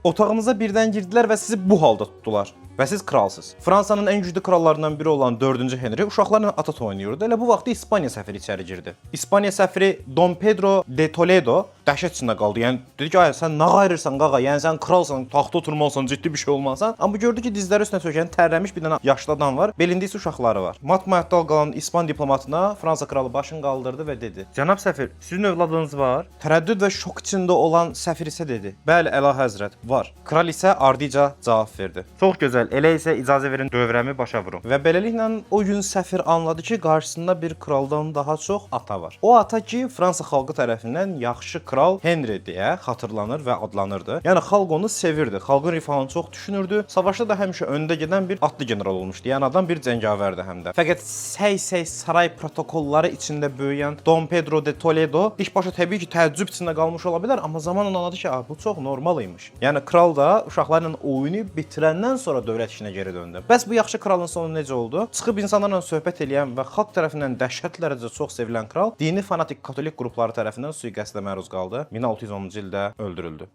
Otağınıza birdən girdilər və sizi bu halda tutdular. Və siz kralsınız. Fransanın ən güclü krallarından biri olan 4-cü Henri uşaqlarla at oynayırdı. Elə bu vaxt İspaniya səfiri içəri girdi. İspaniya səfiri Dom Pedro de Toledo dəhşət içində qaldı. Yəni dedi ki, ay sən nə qayırırsan qaqa? Yəni sən kralsan, taxta oturmalısan, ciddi bir şey olmalısan. Amma gördü ki, dizləri üstünə çökən tərləmiş bir dənə yaşlı adam var. Belində isə uşaqları var. Mat-məəttəl qalan İspan diplomatına Fransa kralı başını qaldırdı və dedi: "Cənab səfir, sizin övladınız var?" Tərəddüd və şok içində olan səfir isə dedi: "Bəli, əlahəzrət, var." Kral isə ardıca cavab verdi: "Çox gözəl. Elə isə icazə verin dövrəmi başa vurum." Və beləliklə o gün səfir anladı ki, qarşısında bir kraldan daha çox ata var. O ata ki, Fransa xalqı tərəfindən yaxşı kral Henri deyə xatırlanır və adlanırdı. Yəni xalq onu sevirdi. Xalqın rifahını çox düşünürdü. Savaşda da həmişə öndə gedən bir atlı general olmuşdu. Yəni adam bir cəngavərdi həm də. Fəqət səy-səy saray protokolları içində böyüyən Dom Pedro de Toledo ilk başda təbii ki, təəccüb içində qalmış ola bilər, amma zamanla anladı ki, "A, bu çox normal imiş." Yəni kral da uşaqlarla oyunu bitirəndən sonra dövlət işinə geri döndü. Bəs bu yaxşı kralın sonu necə oldu? Çıxıb insanlarla söhbət eləyən və xalq tərəfindən dəhşətli dərəcədə çox sevilən kral dini fanatik katolik qrupları tərəfindən sui-qəsdə məruz qaldı. 1610-cu ildə öldürüldü.